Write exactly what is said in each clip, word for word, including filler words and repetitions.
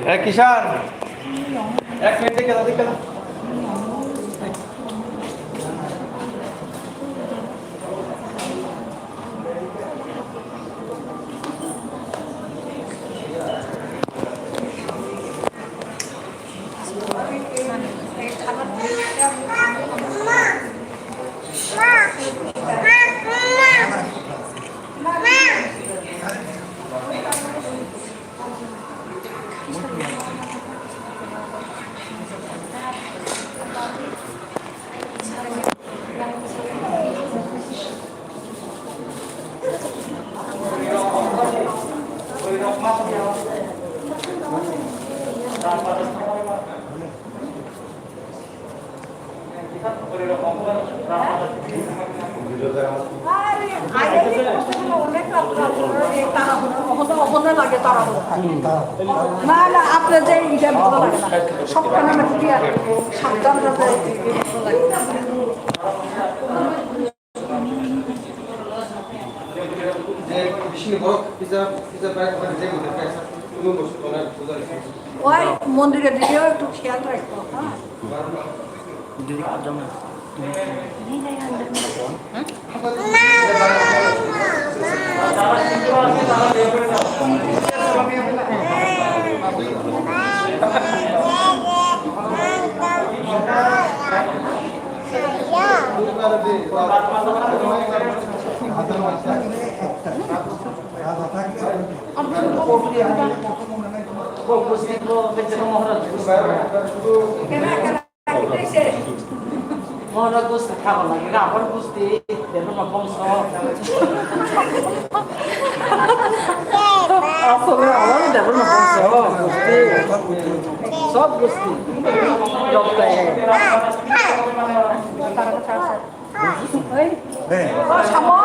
Eh, Kishan, ek minute ke, ke. না, না, আপনার যে ইটা ভালো লাগে না। সব কারণে কি আর সাবধান থাকতে হয়। যে বেশি বড় পিজা, পিজা প্রায় ওখানে যে মধ্যে প্রায় কোনো বস্তু তোলা বোঝা যাচ্ছে। ওই মন্দিরে দিলেও একটু খেয়াল রাখবো, হ্যাঁ? Moro gusti khabo lagi, rabor gusti, Debbarma bongso. Asole amar Debbarma bongso, gusti. Sob gusti. Dokta hai. Hey. Oh, sama.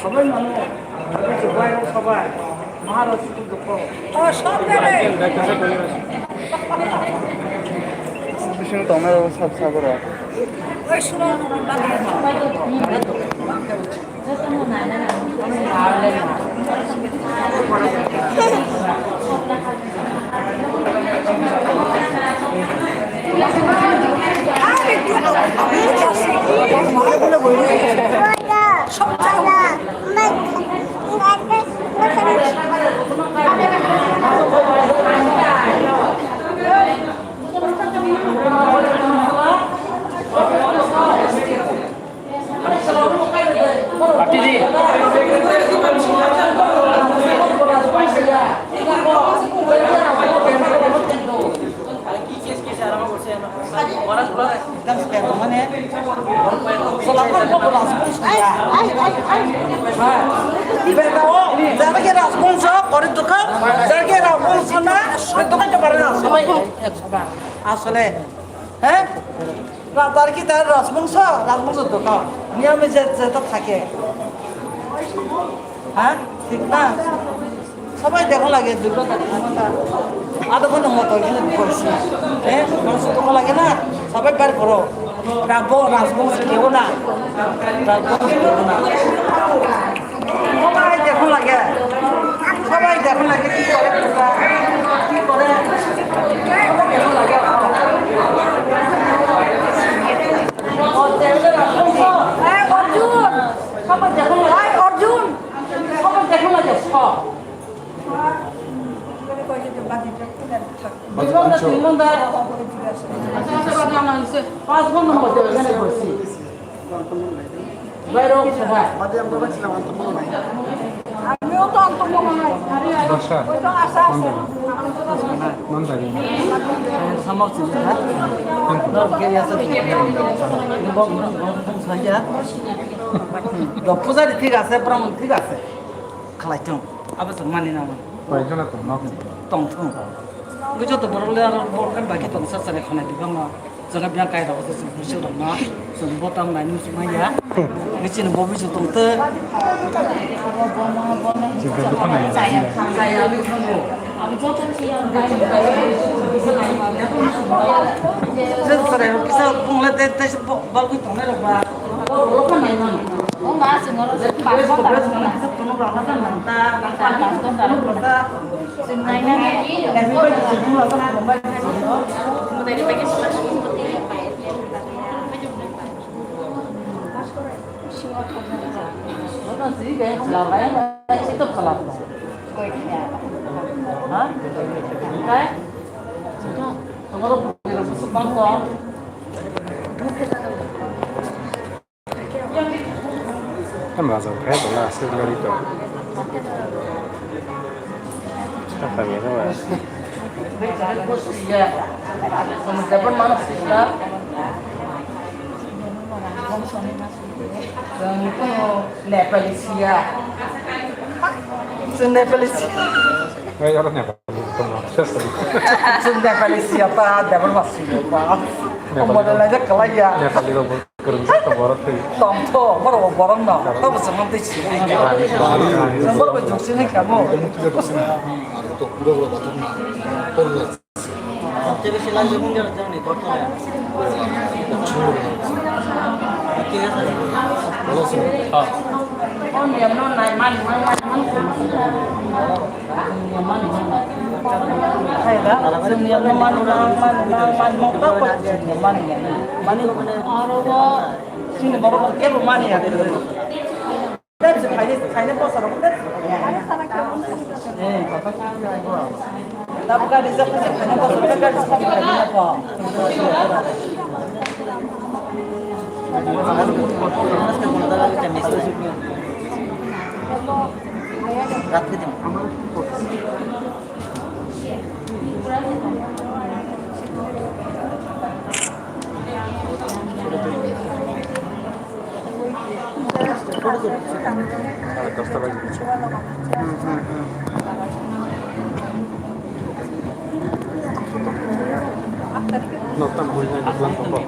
Sabai mano, sabai, sabai. Maharaj. Oh, sab jagah. Bising tongnai rok sab sab rok. Oi, sura. Asole, eh? Ra-, tar ki tar rajbongso, rajbongso dokha. Niyome je, je to thake. Ha? ঠিক না? সবাই দেখা লাগে, দুর্গা কালী ক্ষমতা। আধা ঘন্টা মতো এখানে বসছি। হ্যাঁ, মানুষ দেখা লাগে না? সবাই বার করো। রাখবো, রাজবংশ কেউ না। রাজবংশ কেউ না। সবাই দেখা লাগে। সবাই দেখা লাগে, কি করে তোমরা? কি করে? সবাই দেখা লাগে। এই অর্জুন! সবাই দেখা লাগে। এই অর্জুন! সবাই দেখা লাগে, সব। দুই ঘন্টা, তিন ঘন্টা। আচ্ছা, আচ্ছা, বাদ দাও না, হইছে। পাঁচ ঘন্টা মতো এখানে বসছি। বাইরেও কোথায়? আমিও তো অন্তর্মহল নাই। দশটা। ওই তো আশা আছে। মন্দারি। Sama sini, ha? Nor ke ya sa. Ni bok, bok, bok, saja. Do pujari thik ase, brahman thik ase. Khalai thung. Abo chwng mani na. Koi jona tong nok. Tong thung. Bo joto borok le aro borok kan baki tong sa sare khonai di bangma. Jaga biang kai rok se busil rok na. Chwng bo tam nai nung sumai ya. Ni chini bo bisil tong te. Chwng bo khonai. Chaya, chaya, abo joto chaya. Sare kisa bung le te te bo balgwi tong nai rok ba. Em, bazar khe tongna aswk gari to. Apa ya, no? Nepali siya. Nepali siya. Hey, orang Nepali. Sunda Malaysia ta, Debor Malaysia ta. Model aja kelai ya. Nepali rok bo kwrwng sa borok twi. Tong tho, borok bo borok no. To bo chwng twi si. Chwng borok bo jung sini kamu. Dasta bagi. Nokta bui nai duklan tongkol.